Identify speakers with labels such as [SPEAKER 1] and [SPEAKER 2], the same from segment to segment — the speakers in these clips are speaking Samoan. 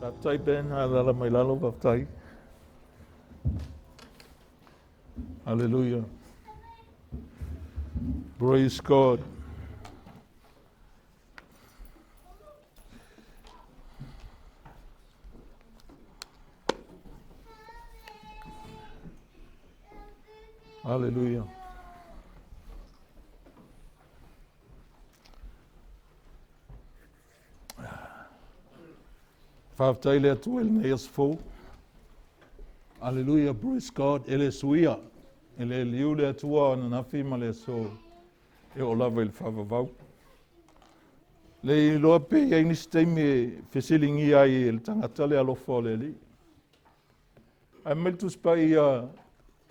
[SPEAKER 1] Faafetai Ben, alala mai lalo, faafetai. Hallelujah. Praise God. Hallelujah. Faafetai le Atua i lenei aso fou. Aleluia, praise God. E le suia, e le liu le Atua o ananafi ma le aso e oo lava i le faavavau. Le iloa pe i ai nisi taimi e fesiligia ai e le tagata le alofa o le Alii. Ae mai le Tusi Paia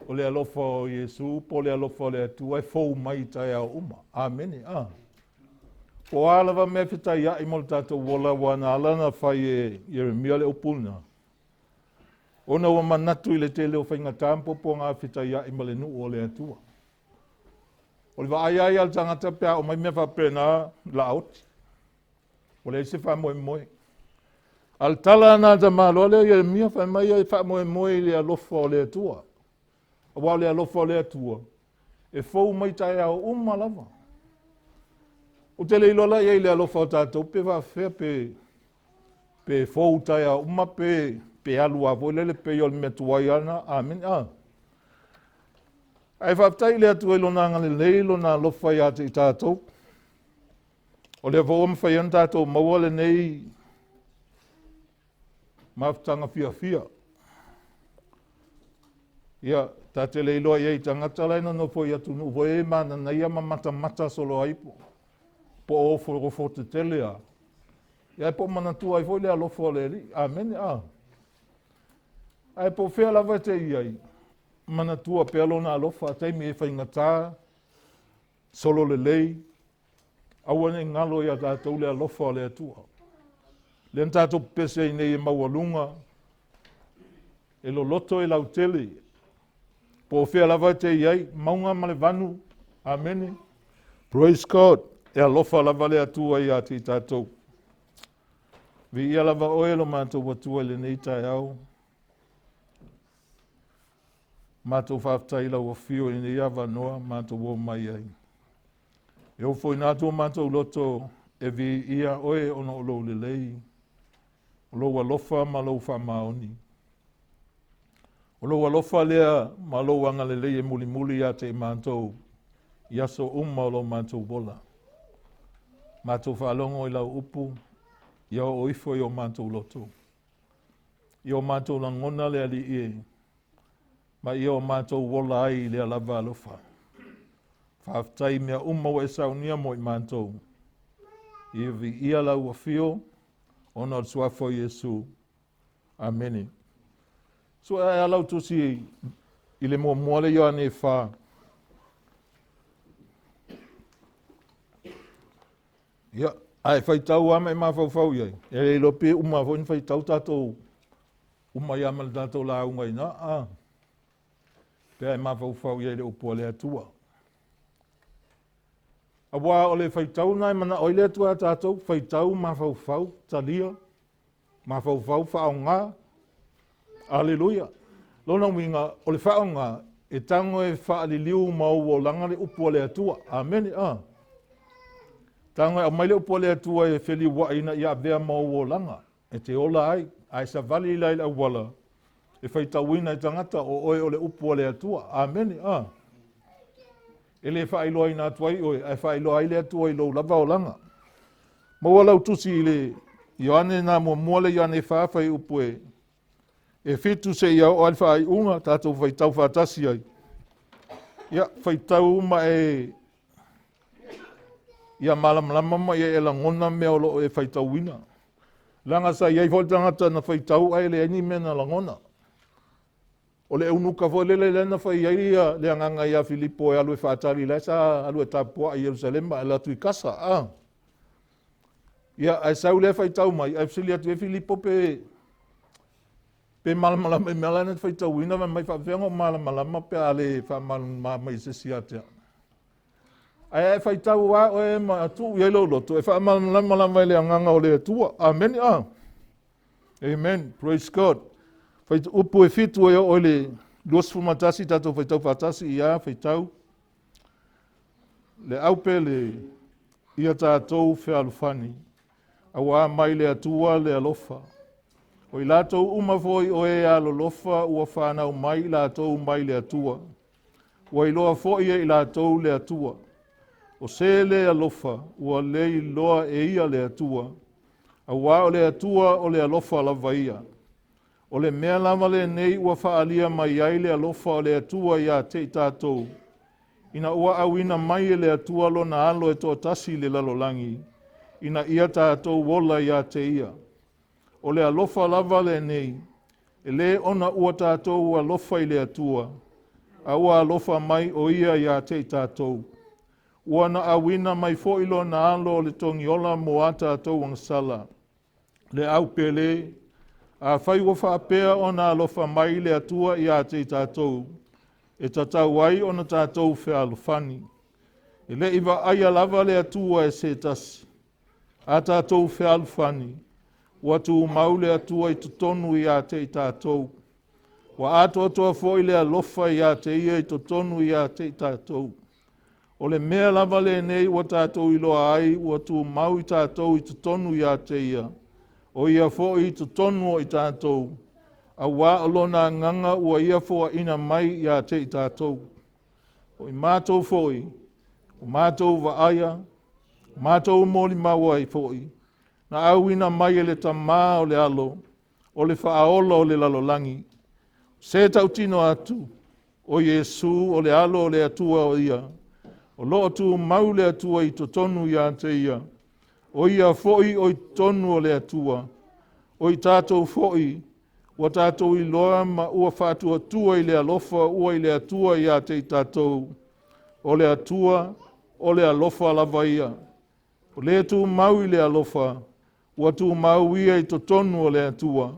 [SPEAKER 1] o le alofa o Iesu po o le alofa o le Atua e fou mai i taeao uma. Amene. Ah. Po o a lava mea e fetaiai mo le tatou ola ua na ala ona fai e Ieremia le upu lena. Ona ua manatu i le tele o faigata ma puapuaga fetaiai ma le nuu o le Atua. O le vaai ai a le tagata pe a oo mai mea faapena laoti. Ua leai se faamoemoe. A le tala lena a le tamaloa lea Ieremia fai mai e faamoemoe i le alofa o le Atua. Aua o le alofa o le Atua, e fou mai taeao uma lava. Ou te le iloa la i ai le alofa o tatou pe faafefea pe pe fou taeao uma pe pe alu lava foi lele pei o le mea tuai ana. Amene. Ah. Ae faafetai i le Atua i lona agalelei, lona alofa ia te i tatou. O lea foi ua mafai ona tatou maua lenei mafutaga fiafia. Ia, ta te le iloa i ai tagata la e nonofo i atunuu foi e mananaia ma matamata solo ai po, po o ofo tetele a. Ia, po o manatua ai foi le alofa o le Alii. Amene, a. Ae po o fea lava e te i ai, manatua pea lona alofa, taimi e faigata, solo lelei, aua ne i galo ia tatou le alofa o le Atua. Lea na tatou pepese ai nei e maualuga, e loloto e lautele, po o fea lava e te i ai, mauga ma le vanu, amene. Praise God, e alofa lava le Atua ia te i tatou. Viia lava oe lo matou Atua i lenei taeao. Matou faafetai i lau afio i lenei avanoa matou o mai ai. E ofoina atu o matou loto e viia oe ona o lou lelei, o lou alofa ma lou faamaoni. O lou alofa lea ma lou agalelei e mulimuli ia te i matou i aso uma o lo matou ola. Matou faalogo i lau upu, ia oo ifo i o matou loto. Ia o matou lagona le Alii e, ma ia o matou ola ai i lea lava alofa. Faafetai i mea uma ua e saunia mo i matou. Ia viia lau afio ona o le suafa o Iesu. Amene. Sue ae a lau tusi i le muamua le Ioane 4. Ia, ae faitau lava ma e mafaufau i ai. E le iloa pe uma foi ona faitau tatou uma ia ma le tatou lauga i ina, a. Pe a e mafaufau i ai i le upu a le Atua. Aua o le faitau lena e manao ai le Atua ia tatou, faitau, mafaufau, talia, mafaufau, faaaoga. Aleluia. Lona uiga, o le faaaoga, e tago e faaliliu ma ou olaga le upu a le Atua. Amene. A. Tago e aumai le upu a le Atua e feliuai ina ia avea ma ou olaga, e te ola ai, a e savali la i le auala, e faitauina e tagata o oe o le upu a le Atua. Amene. A. E le faailoaina atu ai oe, ae faailoa ai le Atua i lou lava olaga. Maua lau tusi i le Ioane na muamua le Ioane 4 fuaiupu e 7 seia oo ai le faaiuga, tatou faitau faatasi ai. Ia, faitau ma e ia malamalama ma ia e lagona mea o lo o e faitauina. Leaga sa i ai foi le tagata na faitau ae leai ni mea na lagona. O le eunuka foi lele lea na fai ai le agaga ia Filipo e alu e faatali, la e sa alu e tapuai i Ierusalema ae alu atu i Kasa. A. Ia, ae sau lea faitau mai, ae fesili atu ai Filipo pe malamalama i mea la na faitauina, fai mai faapefea ona ou malamalama pe a le faamalamalama mai e se isi ia te au. Ae a e faitau lava oe ma tuu i ai lou loto, e faamalamalama lava e le agaga o le Atua. Amene. A. Amen. Praise God. Upu e 7 e oo i le 21, tatou faitau faatasi ia faitau. Le aupele ia tatou fealofani, auā mai le Atua le alofa. O i latou uma foi o e alolofa ua fanau mai i latou mai le Atua. Ua iloa foi e i latou le Atua. O se le alofa, ua le iloa e ia le Atua. Auā o le Atua o le alofa lava ia. O le mea lava lenei ua faaalia mai ai le alofa o le Atua ia te i tatou, ina ua auina mai e le Atua lona alo e toatasi i le lalolagi, ina ia tatou ola ia te ia. O le alofa lava lenei, e lē ona ua tatou alofa i le Atua, a ua alofa mai o ia ia te i tatou. Ua na auina mai foi lona alo o le togiola mo a tatou agasala. Le aupele, afai ua faapea ona alofa mai le Atua ia te i tatou, e tatau ai ona tatou fealofani. E le i vaaia lava le Atua e se tasi. A tatou fealofani, ua tumau le Atua i totonu ia te i tatou. Ua atoatoa foi le alofa ia te ia i totonu ia te i tatou. O le mea lava lenei ua tatou iloa ai ua tumau i tatou i totonu ia te ia, o ia foi i totonu o i tatou, auā o lona agaga ua ia foaina mai ia te i tatou. O i matou foi, o matou vaaia, o matou molimau ai foi, na auina mai e le Tamā o le Alo, o le faaola o le lalolagi. Se tautino atu, o Iesu o le Alo o le Atua o ia, o lo o tumau le Atua i totonu ia te ia, o ia foi o i totonu o le Atua. O i tatou foi, ua tatou iloa ma ua faatuatua i le alofa ua i le Atua ia te i tatou, o le Atua, o le alofa lava ia. O le tumau i le alofa, ua tumau ia i totonu o le Atua.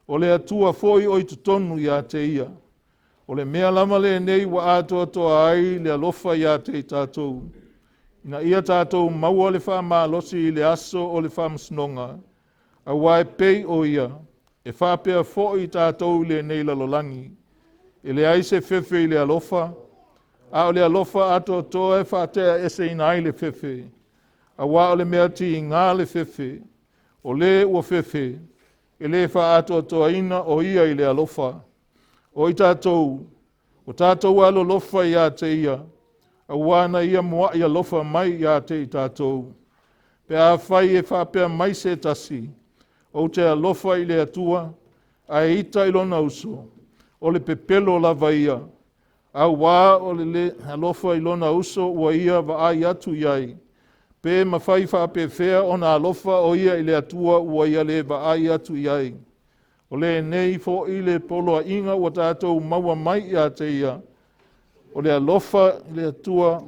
[SPEAKER 1] O le Atua foi o i totonu ia te ia. O le mea lava lenei ua atoatoa ai le alofa ia te i tatou, ina ia tatou maua le faamalosi i le aso o le faamasinoga, auā e pei o ia, e faapea foi i tatou i lenei lalolagi. E leai se fefe i le alofa, a o le alofa atoatoa e faateaeseina ai le fefe, auā o le mea tiga le fefe, o le ua fefe, e le faaatoatoaina o ia i le alofa. O i tatou, ua tatou alolofa ia te ia, auā na ia muaʻi alofa mai ia te i tatou. Pe afai e faapea mai se tasi, ou te alofa i le Atua, ae ita i lona uso, o le pepelo lava ia, auā o le lē alofa i lona uso ua ia vaai atu i ai. Pe mafai faapefea ona alofa o ia i le Atua ua ia lē vaai atu i ai? O lenei foʻi le poloaiga ua tatou maua mai ia te ia, o le alofa i le Atua,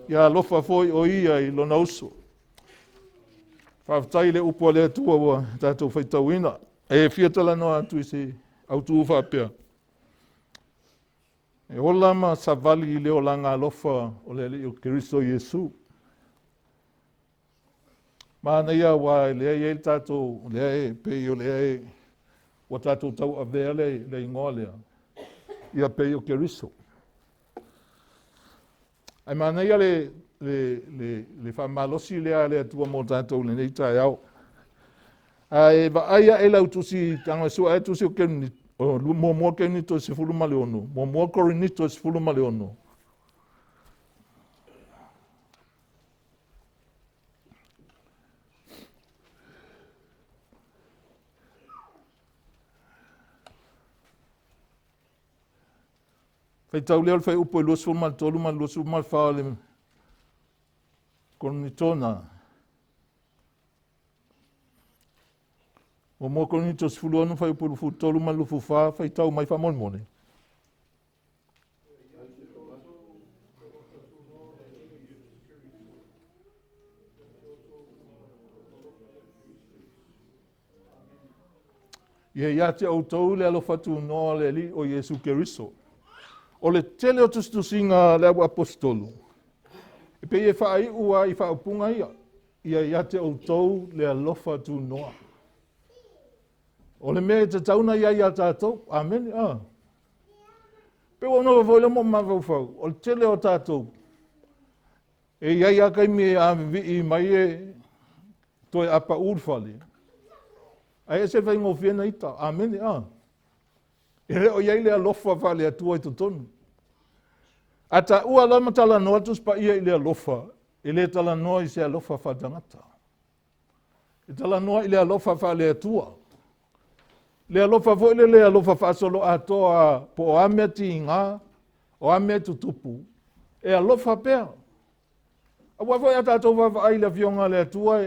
[SPEAKER 1] ia alofa foi o ia i lona uso. Faafetai i le upu a le Atua ua tatou faitauina. E fia talanoa atu i se autū faapea, e ola ma savali i le olaga alofa o le Alii o Keriso Iesu. Manaia aua lea e i ai le tatou, lea e pei o lea e ua tatou tauavea le igoa lea, ia pei o Keriso. Ae manaia le faamalosi lea a le Atua mo tatou i lenei taeao. Ae vaai ae lau tusi, tago e sue ae tusi o Korinito, o muamua Korinito 16, muamua Korinito 16. Faitau lea o le fuaiupu e 23 ma le 24 o le Korinitona. Muamua Korinito 16, fuaiupu 23 ma le 24, faitau mai faamolemole. Ia ia te outou le alofa tunoa o le Alii o Iesu Keriso. O le tele o tusitusiga a le au aposetolo, e pei e faaiu lava i faaupuga ia, ia ia te outou le alofa tunoa. O le mea e tatau ona i ai ia tatou. Amene. Ah. Pe ua nofo foi le mo mafaufau, o le tele o tatou, e i ai lava taimi e avivii mai e toe apaʻu le fale, ae ese le faigofie na ita. Amene. Ah. E le o i ai le alofa faale-Atua i totonu. A taua loa ma talanoa Tusi Paia i le alofa, e le talanoa i se alofa faatagata. E talanoa i le alofa faale-Atua. Le alofa foi le le alofa faasoloatoa po o a mea tiga, o a mea tutupu, e alofa pea. Aua foi a tatou vaavaai i le Afioga a le Atua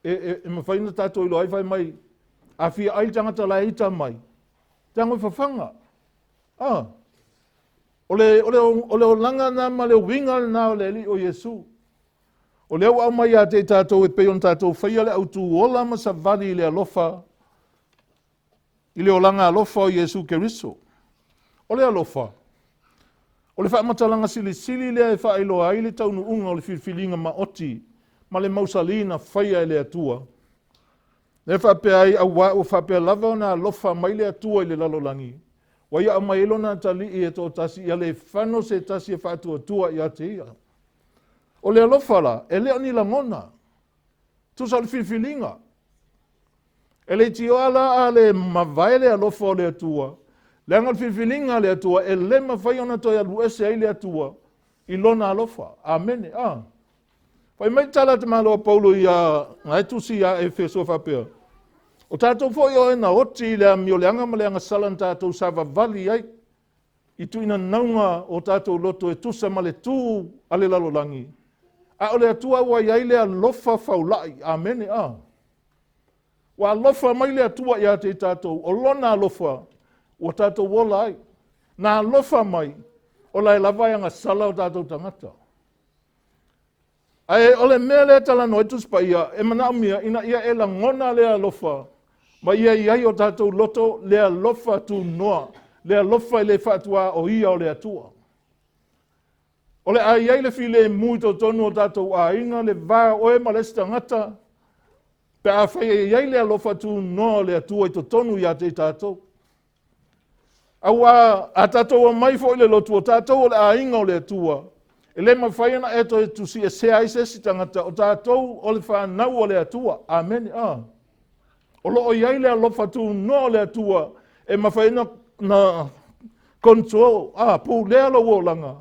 [SPEAKER 1] e mafai ona tatou iloa ai fai mai, a fia ai le tagata la e ita mai, tago e fafaga. Ah, o le olaga lena ma le uiga lena o le Alii o Iesu. O lea ua aumai ia te i tatou e pei ona tatou faia le autū ola ma savali i le alofa, i le olaga alofa o Iesu Keriso. O le alofa, o le faamatalaga silisili lea e faailoa ai le taunuuga o le filifiliga maoti ma le mausali na faia e le Atua. Lea faapea ai, auā ua faapea lava ona alofa mai le Atua i le lalolagi, ua ia aumai ai lona atalii e toatasi ia le fano se tasi e faatuatua ia te ia. O le alofa la, e le o ni lagona, tusa o le filifiliga. E leitioa la a le mavae le alofa o le Atua, leaga o le filifiliga a le Atua e le mafai ona toe alu ese ai le Atua i lona alofa. Amene. Ah. Fai mai le tala a te Malo a Paulo ia na e tusi ia Efeso faapea, o tatou foi o e na oti i le amioleaga ma le agasala na tatou savavali ai i tuuinanauga o tatou loto e tusa ma le tū a le lalolagi, a o le Atua ua i ai le alofa faulai. Amene. Ah. Ua alofa mai le Atua ia te i tatou, o lona alofa ua tatou ola ai. Na alofa mai, o lae lava e agasala o tatou tagata. Ae o le mea lea e talanoa ai Tusi Paia, e manaomia ina ia e lagona le alofa ma ia i ai o tatou loto le alofa tunoa, le alofa i le faatuaoia o le Atua. O le a i ai le filemu i totonu o tatou aiga, le va o oe ma le isi tagata, pe afai e i ai le alofa tunoa o le Atua i totonu ia te i tatou. Auā a tatou omai foi i le lotu, o tatou o le aiga o le Atua, e le mafai ona e toe tusiesea ai se isi tagata, o tatou o le fanau o le Atua. Amene. Ah. O lo o i ai le alofa tunoa o le Atua e mafai ona Control, a, pulea lou olaga,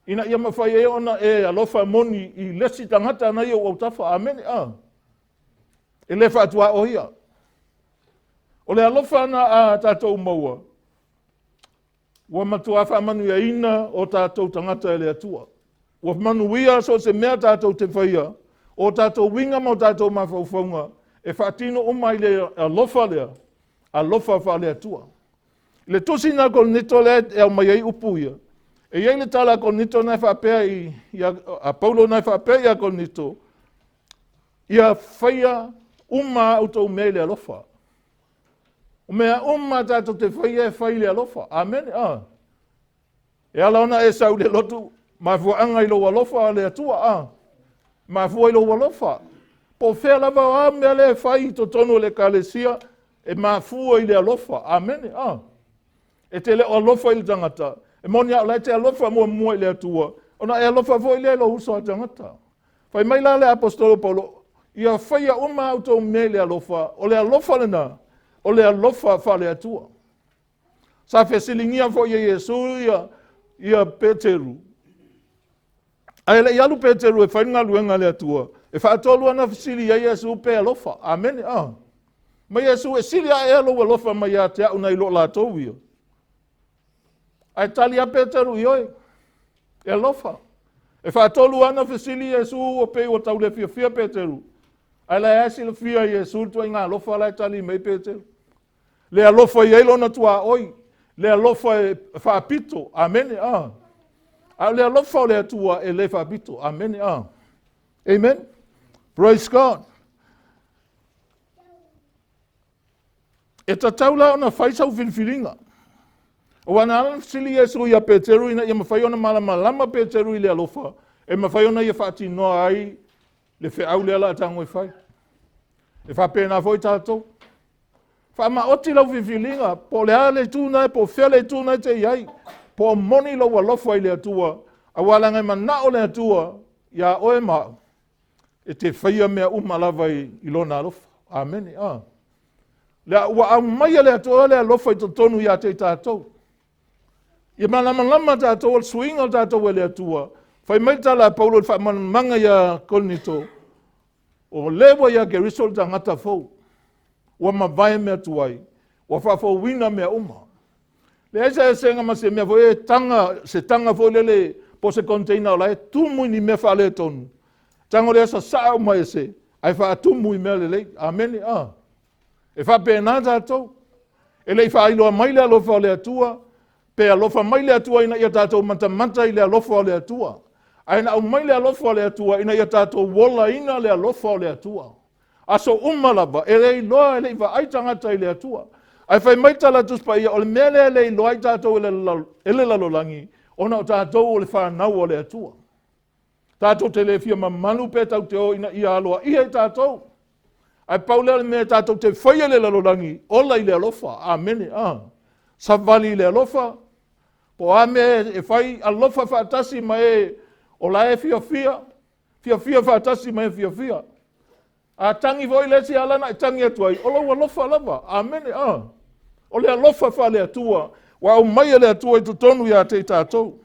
[SPEAKER 1] ina ia mafai ai ona e alofa moni i le isi tagata na i ou autafa. Amene. A. E le faatuaoia. O le alofa na a tatou maua, ua matua faamanuiaina o tatou tagata e le Atua. Ua manuia so o se mea tatou te faia, o tatou uiga ma o tatou mafaufauga, e faatino uma i le alofa lea, alofa faale-Atua. I le tusi na Korinito lea e aumai ai upu ia, e i ai le tala a Korinito na e faapea i, a Paulo na e faapea ia Korinito, ia faia uma a outou mea i le alofa. O mea uma tatou te faia e fai i le alofa. Amene. Ah. E ala ona e sau i le lotu, mafuaaga i lou alofa a le Atua. Ah. Mafua i lou alofa. Po o fea lava o a mea lea e fai i totonu o le ekalesia, e mafua i le alofa. Amene. Ah. E te le o alofa i le tagata. E moni a o la e te alofa muamua i le Atua, ona e alofa foi lea i lou uso a tagata. Fai mai la le aposetolo Paulo, ia faia uma a outou mea i le alofa, o le alofa lena, o le alofa faale-Atua. Sa fesiligia foi e Iesu ia, ia Peteru. Ae le i alu Peteru e fai le galuega a le Atua, e faatolu ana fesili ai Iesu pe alofa. Amene. Ah. Mai Iesu e sili ae ea lou alofa mai ia te au nai lo latou ia. Ae tali a Peteru, ioe, e alofa. E faatolu ana fesili Iesu ua pei ua tau le fiafia Peteru. Ae la e silafia Iesu le tuaiga alofa la e tali mai Peteru. Le alofa i ai lona tuaoi, le alofa e faapito, amene, a. A o le alofa o le Atua e le faapito, amene, a. Amen. Praise God. E tatau la ona fai sau filifiliga. Aua na ala ona fesili Iesu ia Peteru ina ia mafai ona malamalama Peteru i le alofa, e mafai ona ia faatinoa ai le feau lea la tago e fai. E faapena foi tatou. Faamaoti lau filifiliga, po o le a le itu na, po o fea le itu na e te i ai, po o moni lou alofa i le Atua, aua leaga e manao le Atua iā oe ma au, e te faia mea uma lava i, i lona alofa. Amene. Ah. Lea ua aumaia le Atua le alofa i totonu ia te i tatou. Ia malamalama tatou o le suiga o tatou e le Atua. Fai mai le tala a Paulo i le faamalamalamaga ia Korinito, o le ua ia Keriso le tagata fou. Ua mavae mea tuai, ua faafouina mea uma. Leai se eseesega ma se mea foi e taga, se taga foi lele po se container o la e tumu i ni mea faaletonu. Tago lea sasaa uma ese, ae faatumu i mea lelei. Amene. Ah. E faapena tatou. E le i faailoa mai le alofa o le Atua, pe alofa mai le Atua ina ia tatou matamata i le alofa o le Atua. Ae na aumai le alofa o le Atua ina ia tatou olaina le alofa o le Atua. Aso uma lava, e le iloa, e le i vaai tagata i le Atua. Ae fai mai tala Tusi Paia, o le mea lea e le iloa ai tatou e le lalolagi, ona o tatou o le fanau a le Atua. Tatou te le fia mamalu pe tatou te o ina ia aloaia i tatou. Ae pau lea o le mea tatou te faia i le lalolagi, ola i le alofa. Amene. Ah. Savali i le alofa, po o a mea e fai, alofa faatasi ma e o la e fiafia, fiafia faatasi ma e fiafia. A tagi foi le isi ala na e tagi atu ai, o lou alofa lava. Amene. A. O le alofa faale-Atua, ua aumai e le Atua i totonu ia te i tatou.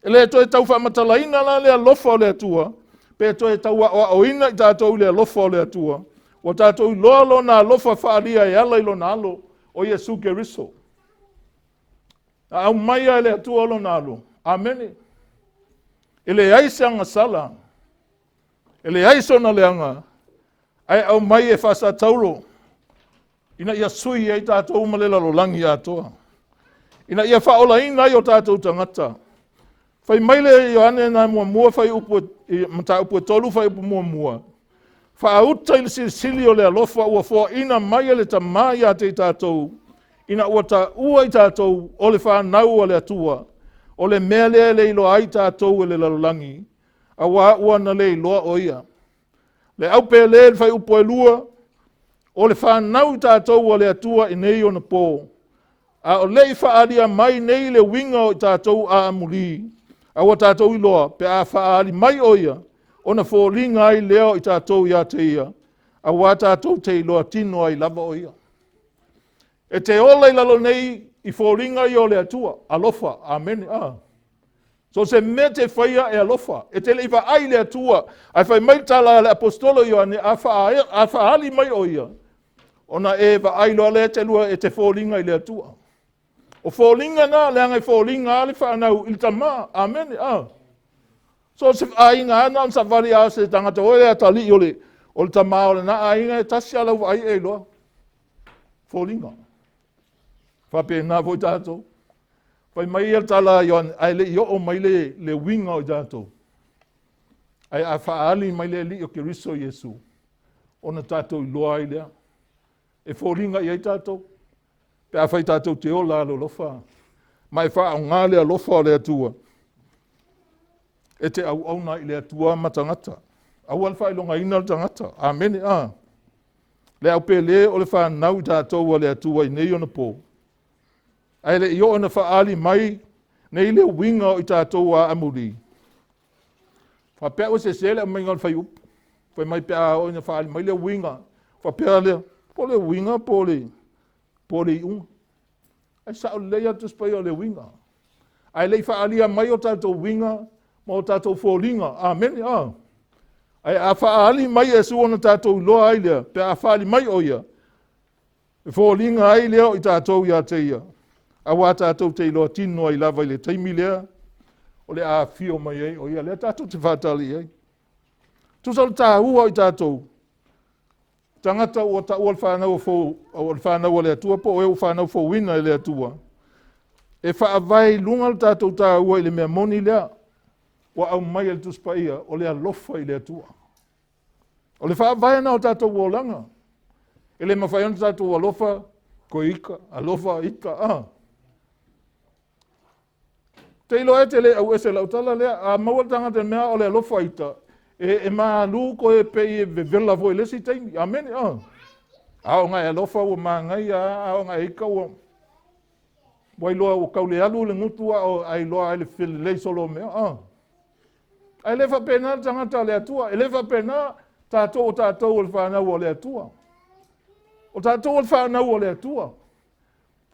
[SPEAKER 1] E le toe tau faamatalaina la le alofa o le Atua, pe toe tau aoaoina i tatou i le alofa o le Atua, ua tatou iloa lona alofa faaalia e ala i lona alo, o Iesu Keriso. Na aumaia e le Atua lona alo. Amene. E leai se agasala E leai sona leaga, ae aumai e faasatauro ina ia sui ai tatou ma le lalolagi atoa, ina ia faaolaina ai o tatou tagata. Fai mai le Ioane na muamua fai upu mataupu e 3 fai upu muamua. Faauta i le silisili o le alofa ua foaina mai e le Tama ia te i tatou, ina ua taua i tatou o le fanau a le Atua, o le mea lea e le iloa ai tatou e le lalolagi, auā ua na le iloa o ia. Le aupele le fuaiupu e 2, o le fanau i tatou a le Atua i nei ona pō, a o le i faaalia mai nei le uiga o i tatou a amulī, a ua tatou iloa pe a faaali mai o ia, ona foliga ai lea o i tatou ia te ia, auā tatou te iloa tino ai lava o ia. E te ola i lalo nei i foliga ia o le Atua, alofa, amene, a. So se mea te faia e alofa, e te le i vaai i le Atua, ae fai mai le tala a le aposetolo Ioane, a faaali mai o ia, ona e vaai loa lea e te lua e te foliga i le Atua. O foliga na, leaga e foliga lava le fanau i le tama, amene, a. So se aiga lava na ona savali lava o se tagata foi lea atalii o le tama o lena aiga, e tasi lava lau vaai e iloa. Foliga. Faapena foi tatou. Fai mai ia le tala a Ioane, ae le i oo mai le uiga o i tatou. Ae a faaali mai le Alii o Keriso Iesu, ona tatou iloa ai lea. E foliga i ai tatou, pe afai tatou te ola alolofa, ma e faaaoga le alofa o le Atua, e te auauna ai i le Atua ma tagata. Aua le faailogaina le tagata. Amene. A. Le au pele o le fanau i tatou a le Atua i nei ona po. Ae le i oo ina faaali mai nei le uiga o i tatou a amuli. Faapea ua sese le aumaiga o le fuaiupu. Fai mai pe a oo ina faaali mai le uiga. Faapea lea, po o le uiga po o le iuga. Ae sao lelei lava le Tusi Paia o le uiga. Ae le i faaalia mai o tatou uiga ma o tatou foliga. Amene. A. Ae a faaali mai Iesu ona tatou iloa ai lea, pe a faaali mai o ia, e foliga ai lea o i tatou ia te ia, aua tatou te iloa tino ai lava i le taimi lea, o le a afio mai ai o ia, lea tatou te faatali ai. Tusa o le taua o i tatou, tagata ua taua le fanau fou, o le fanau a le Atua, po o e ua fanau fouina e le Atua, e faavae i luga le tatou taua i le mea moni lea, ua aumai e le Tusi Paia, o le alofa i le Atua. O le faavae na o tatou olaga. E le mafai ona tatou alofa, koe ika, alofa ika, a. Te iloa e te le au ese lau tala lea, a maua le tagata mea o le alofa ita, e malu koe pe i e vevela foi le isi taimi. Amene, a. A o ngai alofa ua mangai a o ngai ika ua ua iloa ua tau le alu le gutu a o ai iloa ai le felelei solo mea, a. Ae le faapena le tagata a le Atua, e le faapena tatou o tatou o le fanau o le Atua. O tatou o le fanau o le Atua.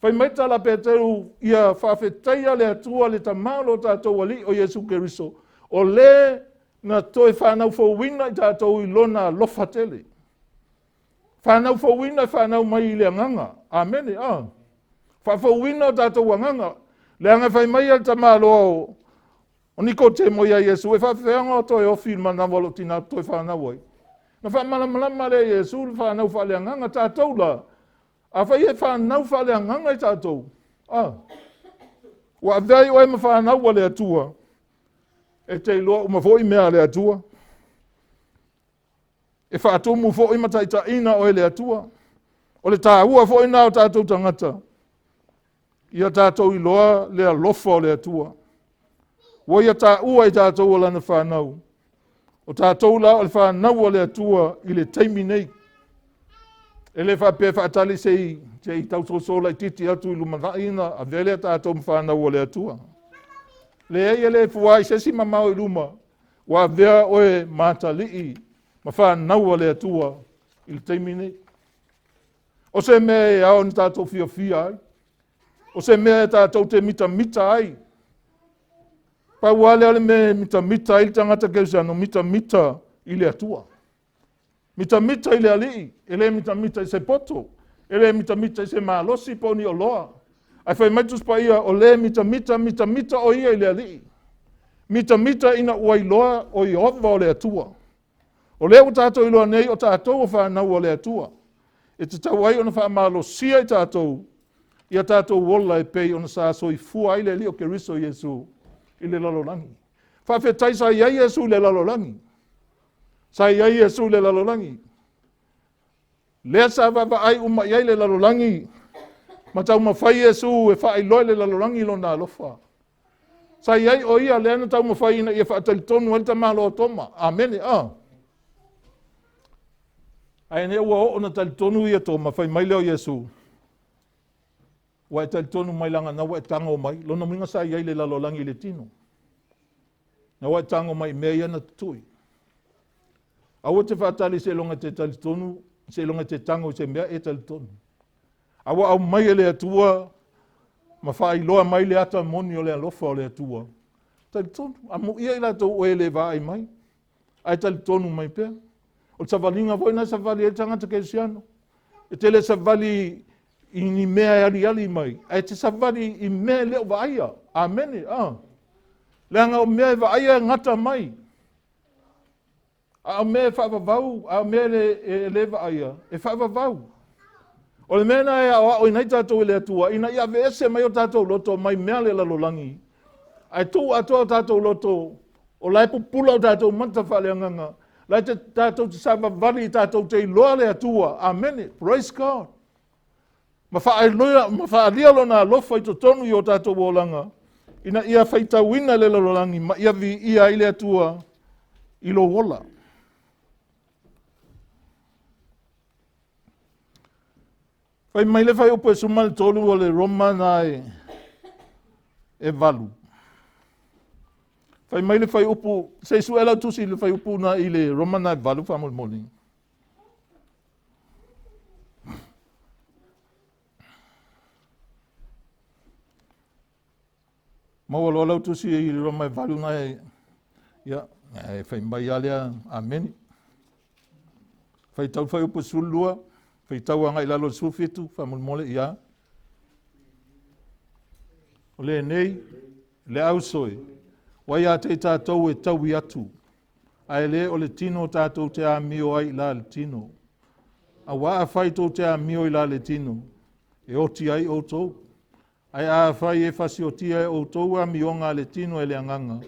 [SPEAKER 1] Fai mai tala Peteru, ia faafetaia le Atua le Tama o lo tatou Alii o Iesu Keriso, o le na toe fanau fouina i tatou i lona alofa tele. Fanau fouina e fanau mai i le agaga. Amene. A. Faafouina o tatou agaga. Leaga fai mai le tamaloa o Nikotemo ia Iesu, e faafefea ona toe ofi i le manawa o lou tina toe fanau ai. Na faamalamalama lea e Iesu le fanau faaleagaga tatou la. Afai e fanau faaleagaga i tatou, a, ua avea ai oe ma fanau a le Atua, e te iloa uma foi mea a le Atua. E faatumu foi ma taitaiina oe le Atua. O le taua foi na o tatou tagata, ia tatou iloa le alofa o le Atua. Ua ia taua i tatou o lana fanau. O tatou la o le fanau a le Atua i le taimi nei. E le faapea faatali se i tausoso laitiiti atu i lumanai na avea lea tatou ma fanau a le Atua. Leai e le fua i se isi mamao i luma, ua avea oe ma atalii ma fanau a le Atua i le taimi nei. O se mea e ao ona tatou fiafia ai. O se mea e tatou te mitamita ai. Pau lava lea o le mea e mitamita ai le tagata kerisiano, mitamita i le Atua. Mitamita i le Alii, e le mitamita i se poto, e le mitamita i se malosi po o ni oloa. Ae fai mai Tusi Paia, o le mitamita, mitamita o ia i le Alii. Mitamita ina ua iloa o Ieova o le Atua. O lea ua tatou iloa nei o tatou o fanau o le Atua. E tatau ai ona faamalosia i tatou, ia tatou ola e pei ona sa soifua ai le Alii o Keriso Iesu i le lalolagi. Faafetai sa i ai Iesu i le lalolagi. Sa i ai Iesu i le lalolagi. Lea sa vaavaai uma i ai le lalolagi, ma taumafai Iesu e faailoa i le lalolagi lona alofa. Sa i ai o ia lea na taumafai ina ia faatalitonu ai le tamaloa Toma. Amene. A. Ae ne ua oo na talitonu ia Toma, fai mai lea o Iesu, ua e talitonu mai laga na ua e tago mai. Lona uiga sa i ai le lalolagi i le tino. Na ua e tago mai i mea ia na tutui. Aua te faatali seiloga te talitonu, seiloga te tago i se mea e talitonu. A ua aumai e le Atua ma faailoa mai le ata moni o le alofa o le Atua. Talitonu, amuia i latou o e le vaai mai, ae talitonu mai pea. O le savaliga foi na savali ai le tagata kerisiano. E te le savali i ni mea e aliali mai, ae te savali i mea e le o vaaia. Amene. Ah. Leaga o mea e vaaia e gata mai. A o mea e faavavau, a o mea e le vaaia, e faavavau. O le mea na e aoaoina ai tatou e le Atua, ina ia aveese mai o tatou loto mai mea le lalolagi, ae tuu atoa o tatou loto, o la e pupula o tatou mata faaleagaga, la e tatou te savavali tatou te iloa le Atua. Amene. Praise God. Ma faailoa, ma faaalia lona alofa i totonu i o tatou olaga, ina ia faitauina le lalolagi ma ia viia ai le Atua i lou ola. Fai mai le fuaiupu e 13 o le Roma na e 8. Fai mai le fuaiupu, se i sue lau tusi i le fuaiupu na i le Roma na e 8 faamolemole. Maua loa lau tusi i le Roma e 8 na e, ia, e fai mai lava lea, amene. Faitau fuaiupu 12, faitau agai i lalo o le 17, faamolemole, ia. O lenei, le ausoe, ua ia te i tatou e taui atu, ae le o le tino tatou te amio ai i la le tino. Auā afai tou te amio i la le tino, e oti ai outou. Ae afai e fasiotia e outou amioga a le tino e le agaga,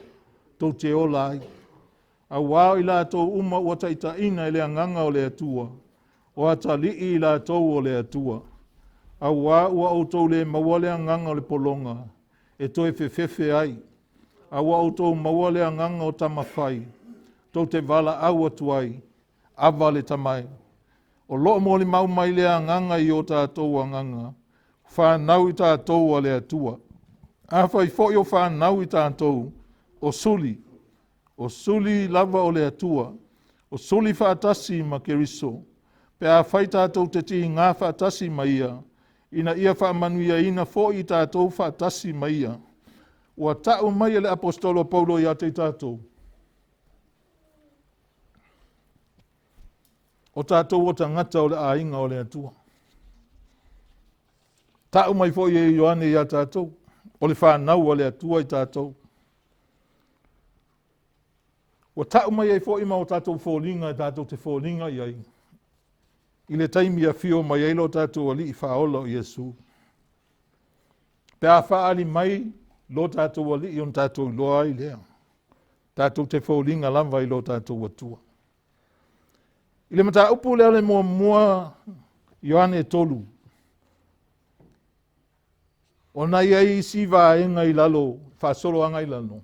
[SPEAKER 1] tou te ola ai. Auā o i latou uma ua taitaiina e le agaga o le Atua, o atalii i latou o le Atua. Auā ua outou le maua le agaga o le pologa, e toe fefefe ai, a ua outou maua le agaga o tamafai, tou te valaau atu ai, Ava le Tama e. O lo o molimau mai le agaga i o tatou agaga, fanau i tatou a le Atua. Afai foi o fanau i tatou, o suli, o suli lava o le Atua, o suli faatasi ma Keriso, pe afai tatou te tiga faatasi ma ia, ina ia faamanuiaina foi i tatou faatasi ma ia. Ua ta'u mai e le Aposetolo Paulo ia te i tatou, o tatou o tagata o le aiga o le Atua. Ta'u mai foi e Ioane ia tatou, o le fanau a le Atua i tatou. Ua ta'u mai ai foi ma o tatou foliga e tatou te foliga i ai, i le taimi afio mai ai lo tatou Alii faaola o Iesu. Pe a faaali mai lo tatou Alii ona tatou iloa ai lea. Tatou te foliga lava i lo tatou Atua. I le mataupu lea o le muamua Ioane 3, ona i ai isi vaega i lalo, faasolo agai i lalo,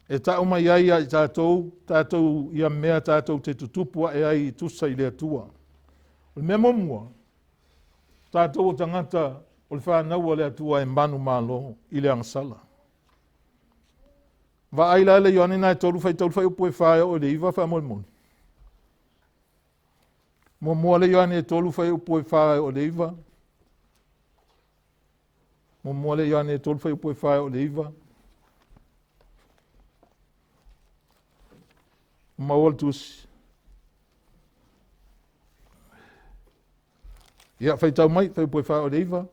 [SPEAKER 1] e ta'u mai ai ia i tatou, tatou ia mea tatou te tutupu ae ai i tusa i le Atua. O le mea muamua, tatou o tagata o le fanau a le Atua e manumalo i le agasala. Vaai la le Ioane na e 3 faitau fuaiupu e 4 e oo i le 9 faamolemole. Muamua le Ioane e 3 fuaiupu e 4 e oo i le 9. Muamua le Ioane e 3 fuaiupu e 4 e oo i le 9. Maua le tusi. Ia, faitau mai, fuaiupu e 4 oo i le 9.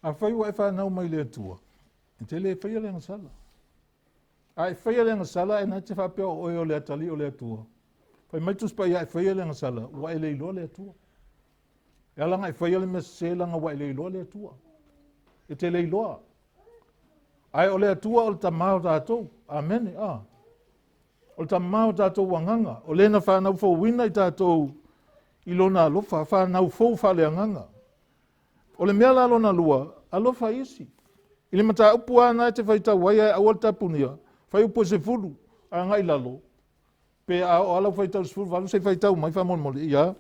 [SPEAKER 1] Afai ua e fanau mai le Atua, e te le faia le agasala. A e faia le agasala, e na te faapea o oe o le atalii o le Atua. Fai mai Tusi Paia a e faia le agasala, ua e le iloa le Atua. E ala ona e faia le mea sese leaga ua e le iloa le Atua. E te le iloa. Ae o le Atua o le Tama o tatou. Amene. Ah. O le Tama o tatou agaga. O le na fanau fouina i tatou i lona alofa, fanau fou faaleagaga. O le mea la lona lua, alofa isi. I le mataupu lava na e te faitau ai ae aua le tapunia, fuaiupu e 10 agai lalo, pe a oo lava lau faitau i le 18, se i faitau mai faamolemole. Ia.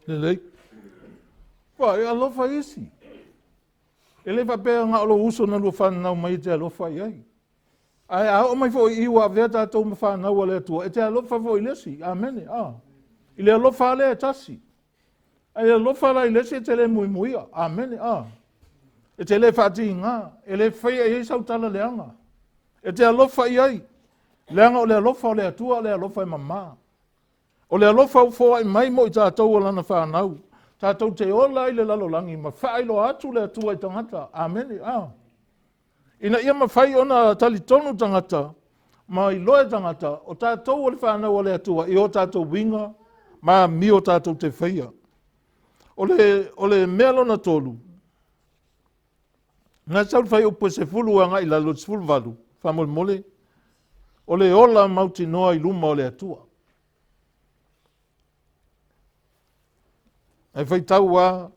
[SPEAKER 1] Lelei. Ua, e alofa isi. E le faapea na o lou uso na lua fananau mai e te alofa i ai. Ae a oo mai foi i ua avea tatou ma fanau a le Atua, e te alofa foi i le isi. Amene. Ah. I le alofa lea e tasi. Ae alofa la i le isi e te le muimuia. Amene. Ah. E te le faatiga, e le faia i ai sau tala leaga. E te alofa i ai, leaga o le alofa o le Atua o le alofa e mamā. O le alofa ua foai mai mo i tatou o lana fanau. Tatou te ola ai le lalolagi ma faailoa atu le Atua i tagata. Amene. Ah. Ina ia mafai ona talitonu tagata ma iloa e tagata o tatou o le fanau a le Atua i o tatou uiga ma amio tatou te faia. O le mea lona tolu, na sau le fuaiupu e 10 agai i lalo i le 18, faamolemole, o le ola mautinoa i luma o le Atua. Ae faitau lava,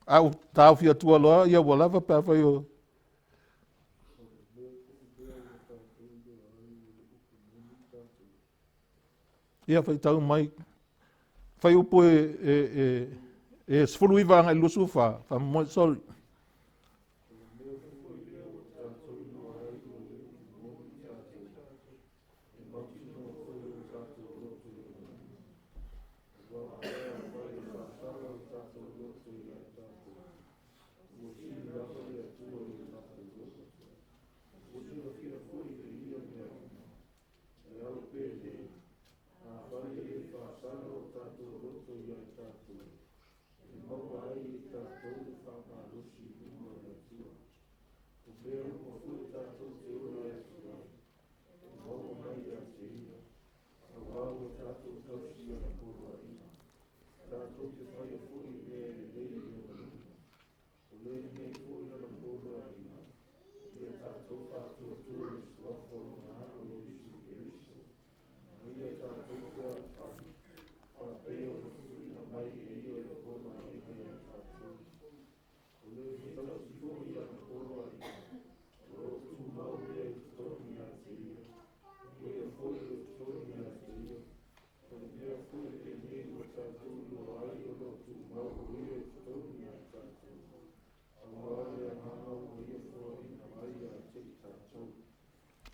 [SPEAKER 1] a ua taofi atua loa, ia ua lava pe afai o... Ia faitau mai. Fuaiupu e 19 agai i le 24, faamoemoe, sorry.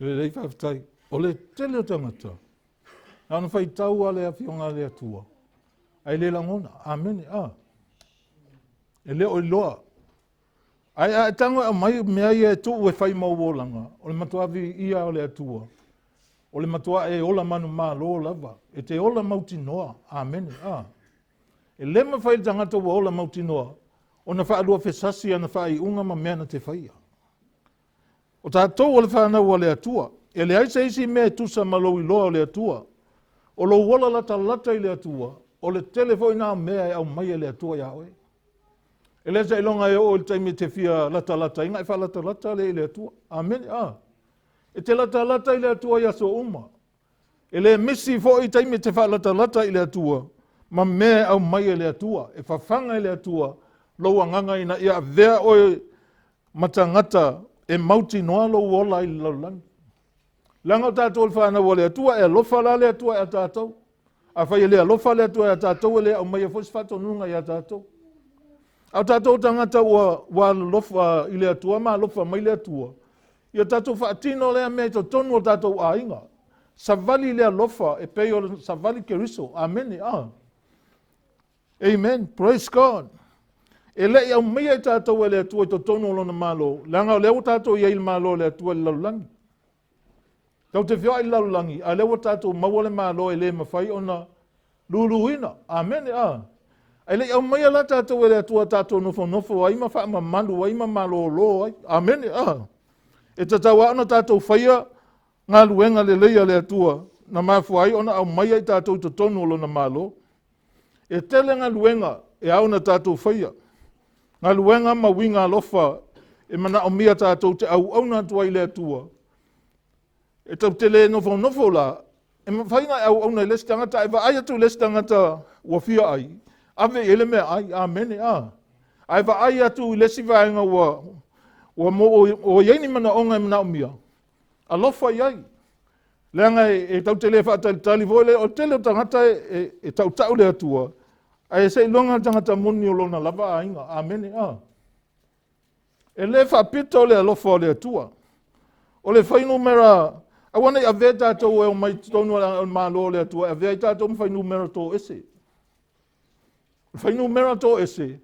[SPEAKER 1] Lelei faafetai. O le tele o tagata, na ona faitau lava le Afioga a le Atua, ae le lagona. Amene. A. E le o iloa. Ae a e tago e aumai mea ia e tuu e fai ma ou olaga, o le matua viia o le Atua. O le matua e ola manumalo lava. E te ola mautinoa. Amene. A. E le mafai e le tagata ua ola mautinoa ona faaluafesasi ana faaiuga ma mea na te faia. O tatou o le fanau a le Atua. E leai se isi mea e tusa ma lou iloa o le Atua. O lou ola latalata i le Atua, o le tele foi na o mea e aumai e le Atua iā oe. E le seiloga e oo i le taimi e te fia latalata ai ona e faalatalata lea i le Atua. Amene. A. E te latalata i le Atua i aso uma. E le misi foi taimi e te faalatalata i le Atua ma mea e aumai e le Atua. E fafaga e le Atua lou agaga ina ia avea oe ma tagata e mautinoa lou ola i le lalolagi. Leaga o tatou o le fanau a le Atua, e alofa la le Atua ia tatou. Afai e le alofa le Atua ia tatou, e le aumaia foi se faatonuga ia tatou. A o tatou tagata ua alofa i le Atua ma alofa mai le Atua, ia tatou faatino lea mea i totonu o tatou aiga. Savali le alofa e pei o le savali Keriso. Amene. Ah. Amen. Praise God. E le i aumaia i tatou e le Atua i totonu o lona Malo, leaga o lea ua tatou i ai i le Malo o le Atua i le lalolagi. Tatou te feoai i le lalolagi, a o lea ua tatou maua le Malo e le mafai ona luluina. Amene. A. Ae le i aumaia la tatou e le Atua tatou nofonofo ai ma faamamalu ai ma malolo ai. Amene. A. E tatau lava ona tatou faia galuega lelei a le Atua na mafua ai ona aumaia i tatou i totonu o lona Malo. E tele galuega e ao ona tatou faia, galuega ma uiga alofa e manaomia tatou te auauna atu ai i le Atua. E tatou te le nofonofo la, e mafai ona e auauna i le isi tagata, ae vaai atu i le isi tagata ua fia ai, ave i ai le meaai. Amene. A. Ae vaai atu i le isi vaega ua i ai ni manaoga e manaomia, alofa i ai. Leaga e tatou te le faatalitali foi le, o le tele o tagata e tautau le Atua, ae seiloga le tagata moni o lona lava aiga. Amene. A. E le faapito le alofa o le Atua. O le fuainumera, aua ne i avea tatou e omai i totonu o le Malo o le Atua, e avea ai tatou ma fuainumera toese. O le fuainumera toese,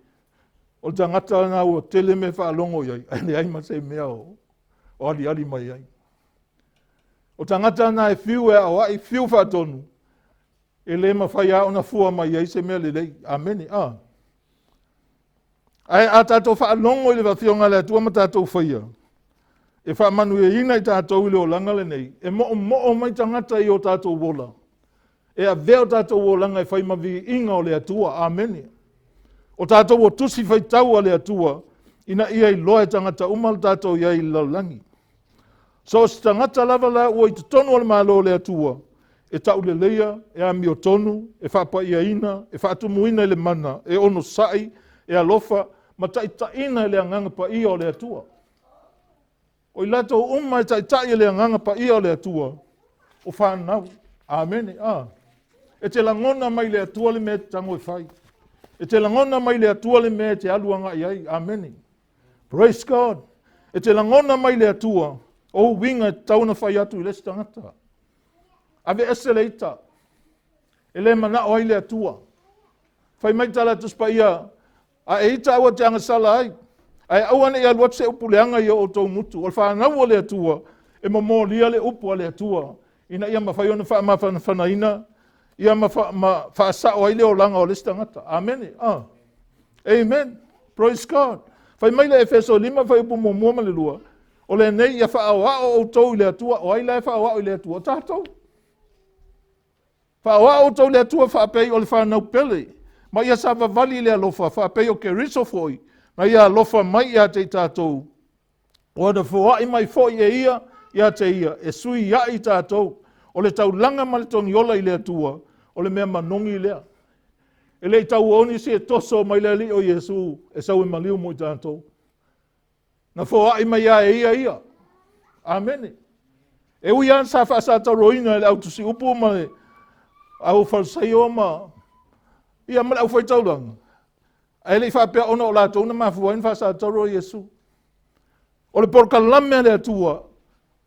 [SPEAKER 1] o le tagata lena ua tele mea e faalogo i ai, ae leai ma se mea o aliali mai ai. O tagata na e fiu e aoai, fiu faatonu, e le mafai lava ona fua mai ai se mea lelei. Amene. A. Ae a tatou faalogo i le Afioga a le Atua ma tatou faia, e faamanuiaina i tatou i le olaga lenei, e moomoo mai tagata i o tatou ola, e avea o tatou olaga e fai ma viiga o le Atua. Amene. O tatou o tusi faitau a le Atua, ina ia iloa e tagata uma le tatou i ai i le lalolagi. So o se tagata lava la ua i totonu o le Malo o le Atua, e tauleleia, e amiotonu, e faapaiaina, e faatumuina i le mana, e onosai, e alofa, ma taitaiina e le Agaga Paia o le Atua. O i latou uma e taitai e le Agaga Paia o le Atua, o fanau. Amene. A. E te lagona mai le Atua le mea e te tago e fai. E te lagona mai le Atua le mea e te alu agai ai. Amene. Praise God. E te lagona mai le Atua o uiga e tatau ona fai atu i le isi tagata. Aveese le ita. E le manao ai le Atua. Fai mai tala Tusi Paia, a e ita aua te agasala ai. Ae aua ne i alu atu se upu leaga i o outou gutu. O le fanau o le Atua, e momolia le upu a le Atua, ina ia mafai ona faamafanafanaina ia ma faasao ai le olaga o le isi tagata. Amene. Ah. Amen. Praise God. Fai mai le Efeso 5 fuaiupu 1 ma le 2, o lenei ia faaoao outou i le Atua. O ai la e faaoao i le Atua? O tatou. Faaoao outou i le Atua faapei o le fanau pele, ma ia savavali i le alofa faapei o Keriso foi, na ia alofa mai ia te i tatou, ua na foai mai foi e ia ia te ia, e sui ai i tatou o le taulaga ma le togiola i le Atua, o le mea manogi lea. E le i tauo nisi e toso mai le Alii o Iesu e sau e maliu mo i tatou. Na foai mai lava e ia ia. Amene. E ui lava sa faasatauroina e le au tusiupu ma le au Farisaio ma ia ma le aufaitaulaga, ae le i faapea ona o latou na mafua ai ona faasatauro Iesu. O le polokalame a le Atua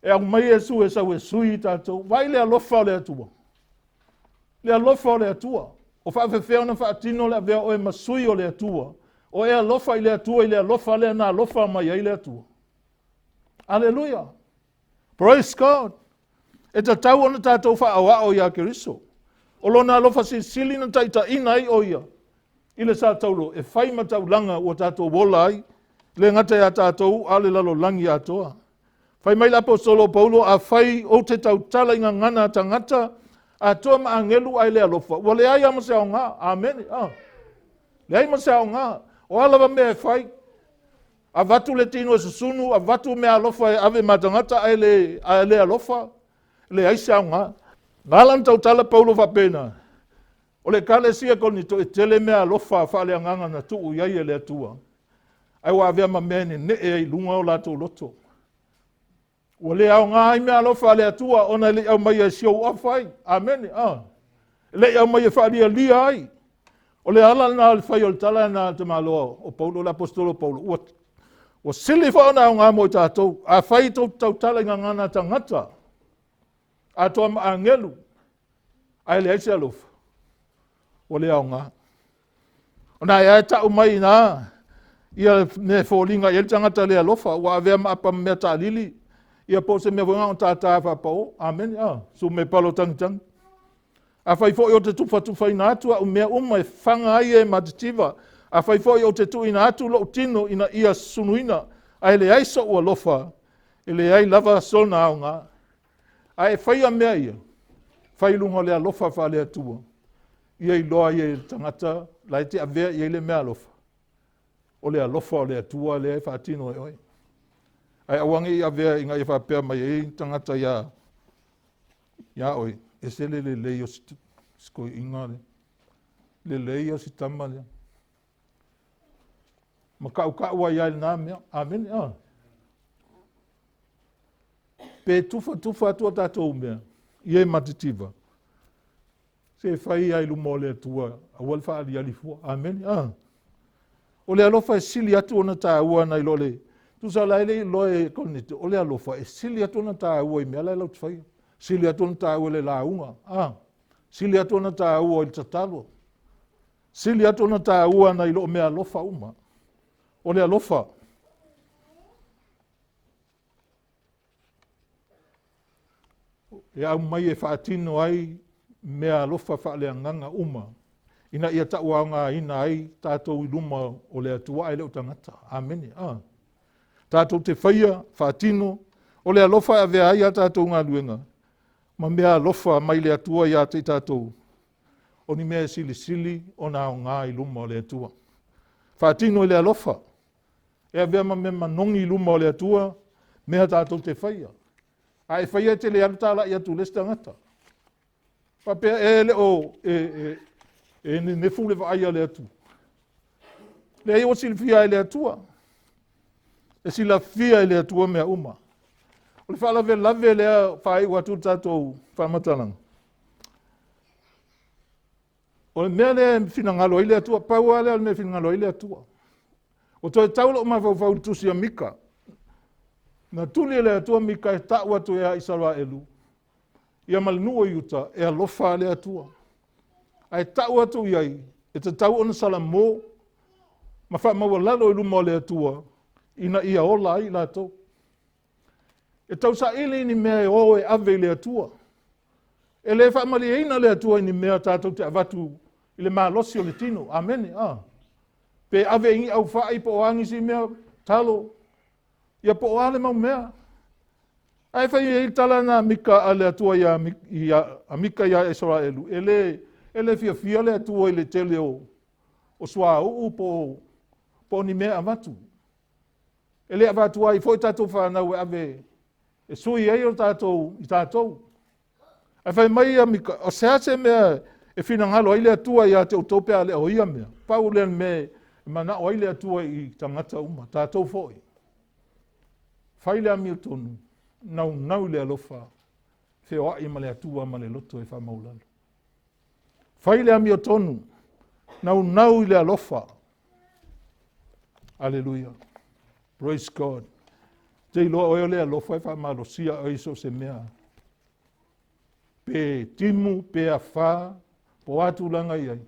[SPEAKER 1] E aumai Iesu e sau e sui i tatou. Vaai le alofa o le Atua. Le alofa o le Atua. O faafefea ona faatino le avea oe ma sui o le Atua. O e alofa i le Atua i le alofa lea na alofa mai ai le Atua. Aleluia. Praise God. E tatau ona tatou faaoao ia Keriso. O lona alofa silisili na taitaiina ai o ia i le sa taulo e fai ma taulaga ua tatou ola ai, le gata ia tatou a o le lalolagi atoa. Fai mai le aposetolo o Paulo, afai ou te tautala i gagana a tagata atoa ma agelu ae le alofa, ua leai lava ma se aoga. Amene. Ah. Leai ma se aoga. O a lava mea e fai, avatu le tino e susunu, avatu mea alofa e ave ma tagata ae le, ae le alofa, leai se aoga. Na ala ona tautala Paulo faapena, o le ekalesia Korinito e tele mea alofa faaleagaga na tuu i ai e le Atua, ae ua avea ma mea e nene'e ai i luga o latou loto. Ua le aoga ai mea alofa a le Atua ona e le i aumaia e show off ai. Amene. Ah. E le i aumaia e faalialia ai. O le ala lena o le fai o le tala lena a le tamaloa o Paulo, le aposetolo o Paulo. Ua, ua sili foi ona aoga mo i tatou. Afai tou te tautala i gagana a tagata, atoa ma agelu, ae leai se alofa, ua le aoga. Ona e a e tau mai ina ia mea e foliga i ai le tagata le alofa, ua avea ma apa ma mea taalili, ia po o se mea foi na o tātā faapao. Amene. Ah, sume palo tagitagi. Afai foi ou te tufatufaina atu au mea uma e faga ai e matitiva, afai foi ou te tuuina atu lou tino ina ia sunuina, ae leai sou alofa, e leai lava sona aoga. Ae e faia mea ia, fai i luga o le alofa faale-Atua, ia iloa ai e le tagata la e te avea i ai le mea alofa, o le alofa o le Atua lea e faatino e oe. Ae aua ne i avea ina ia faapea mai ai tagata ia ia oe, ese le lelei o si toeaina lea, lelei o si tama lea. Makaukau ai ai lena mea. Amene. Ah. Pe tufatufa atu a tatou mea i e matitiva, se fai ai luma o le Atua, aua le faaliali fua. Amene. Ah. O le alofa e sili atu ona taua nai lo le tusa la e le iloa e Korinito, o le alofa e sili atu ona taua i mea la e lau te faia. Sili atu ona taua i le lauga. Ah. Sili atu ona taua i le tatalo. Sili atu ona taua nai lo mea alofa uma. O le alofa. E aumai e faatino ai mea alofa faaleagaga uma, ina ia tauaogaina ai tatou i luma o le Atua ae le o tagata. Amene. Ah. Tatou te faia, faatino, o le alofa e avea ai a tatou galuega, ma mea alofa mai le Atua ia te i tatou, o ni mea e silisili ona aoga i luma o le Atua. Faatino i le alofa, e avea ma mea manogi i luma o le Atua, mea tatou te faia. A e faia e te le alu talai atu i le isi tagata. Faapea e le o e, e, e nenefu le vaai a le Atua. Leai ua silafia e le Atua. E silafia e le Atua mea uma. O le faalavelave lea faaiu atu le tatou faamatalaga. O le mea lea e finagalo ai le Atua, pau lava lea o le mea e finagalo ai le Atua. Ua toe tau lou mafaufau i le tusi a Mika. Na tuli e le Atua Mika e tau atu ia Isaraelu, ia ma le nuu o Iuta, e alofa le Atua. Ae tau atu i ai, e tatau ona salamo ma faamaualalo i luma o le Atua, ina ia ola ai latou. E tausaili ni mea e o e ave i le Atua. E le faamalieina le Atua i ni mea tatou te avatu i le malosi o le tino. Amene. Ah. Pe ave i ni aufai po o a nisi mea, talo, ia po o a le mau mea. Ae fai ai le tala na Mika a le Atua ia, ia, a Mika ia Israelu, e le, e le fiafia le Atua i le tele o, o suauu po o, po o ni mea avatu. E le avatu ai foi tatou fanau e ave e sui ai o tatou i tatou. Ae fai mai ia Mika, o se a se mea e finagalo ai le Atua ia te outou pe a le o ia mea. Pau lea le mea e manao ai le Atua i tagata uma, tatou foi. Fai le amiotonu, naunau i le alofa, feoai ma le Atua ma le loto e faamaulalo. Fai le amiotonu, naunau i le alofa. Aleluia. Praise God. Te iloa oe o le alofa e faamalosia oe i so o se mea. Pe timu, pe afā, po o a tulaga i ai.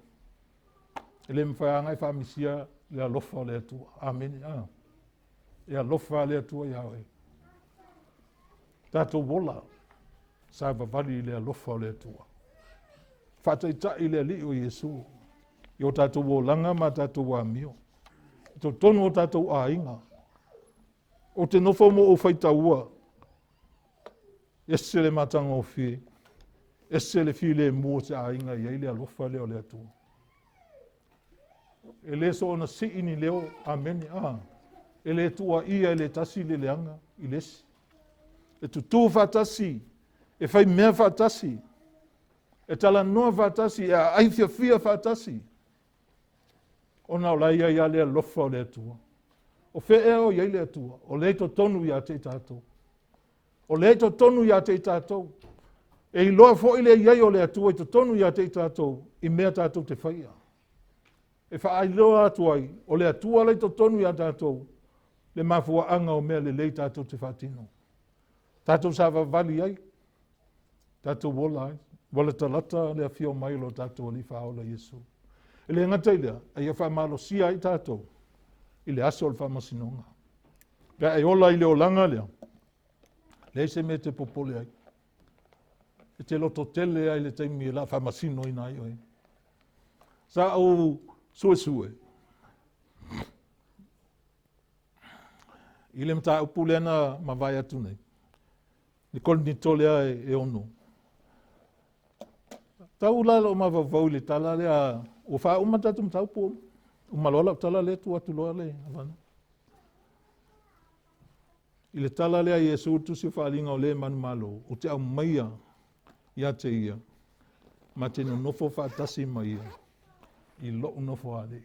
[SPEAKER 1] E le mafai lava ona e faamisia le alofa o le Atua. Amene. A. E alofa le Atua iā oe. Tatou ola savavali i le alofa o le Atua. Faataitai le Alii o Iesu i o tatou olaga ma tatou amio. I totonu o tatou aiga. Ou te nofo ma ou faitaua, ese le matagofie, ese le filemu o se aiga e i ai le alofa lea o le Atua. E le soona sii ni leo, amene, a. E le tuuaia e le tasi le leaga i le isi. E tutū faatasi, e fai mea faatasi, e talanoa faatasi, e aai fiafia faatasi. Ona o la e i ai lava le alofa o le Atua. O fea ea o i ai le Atua? O lea e i totonu ia te i tatou. O lea e i totonu ia te i tatou. E iloa foi le i ai o le Atua i totonu ia te i tatou i mea tatou te faia. E faailoa atu ai, o le Atua la i totonu ia tatou le mafuaaga o mea lelei tatou te faatino. Tatou savavali ai, tatou ola ai. Ua latalata le afio mai o lo tatou Alii Faaola Iesu. E le gata i lea, a ia faamalosia ai tatou i le aso o le faamasinoga. Pe a e ola i le olaga lea, leai se mea e te popole ai. E te lototele lava i le taimi e la faamasinoina ai oe. Sa ou suesue i le mataupu lea na mavae atu nei, le Korinito lea e ono. Tau la lou mafaufau i le tala lea, ua faauma tatou mataupu, uma loa lau tala lea tuu atu loa le avanoa. I le tala lea a Iesu i le tusi o Faaaliga o le manumalo, ou te aumaia ia te ia, ma te nonofo faatasi ma ia i lou nofoalii.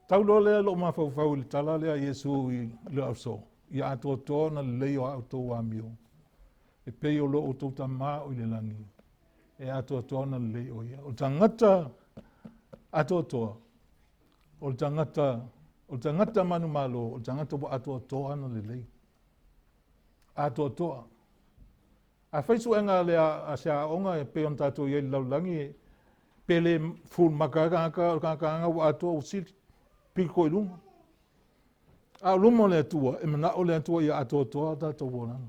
[SPEAKER 1] Tau loa lea lou mafaufau i le tala lea a Iesu i le aso, ia atoatoa ona lelei o a outou amio, e pei o lo outou Tama o i le lagi, e atoatoa ona lelei o ia. O le tagata atoatoa, o le tagata, o le tagata manumalo, o le tagata ua atoatoa ona lelei. Atoatoa. A fai suega a le a se aoga e pei ona tatou i ai i le lalolagi, pe le full maka ai tagata, o le tagata lava ua atoa ua sili, pito i luga. A o luma o le Atua, e manao le Atua ia atoatoa o tatou olaga.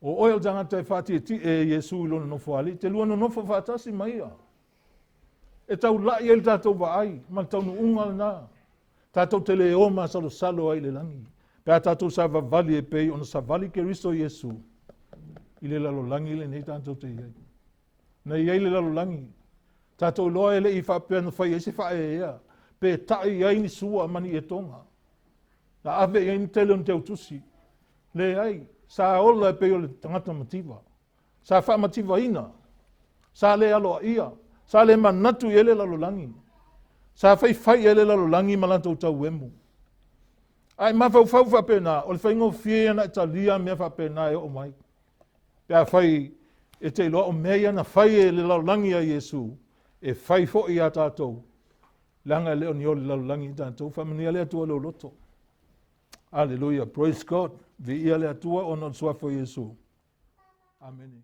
[SPEAKER 1] O oe o le tagata e faatietie e Iesu i lona nofoalii, te lua nonofo faatasi ma ia. E taulai ai le tatou vaai ma le taunuuga lena. Tatou te le o masalosalo ai i le lagi. Pe a tatou savavali e pei ona savali Keriso Iesu i le lalolagi lenei tatou te i ai. Na i ai le lalolagi. Tatou iloa e le i faapea na fai ai se faaeaea, pe ta'i i ai ni sua ma ni etoga. Na ave i ai ni tele o ni teutusi. Leai, sa ola e pei o le tagata mativa. Sa faamativaina, sa le aloaia, sa le manatu i ai le lalolagi, sa faifai i ai le lalolagi ma latou tauemu. A e mafaufau faapena, o le faigofie ia ona e talia mea faapena e oo mai. Pe afai e te iloa o mea ia na fai e le lalolagi ia Iesu, e fai foi iā tatou, leaga e le o ni o le lalolagi i tatou. Faamanuia le Atua i lou loto. Aleluia, praise God. Viia le Atua ona o le suafa o Iesu. Amene.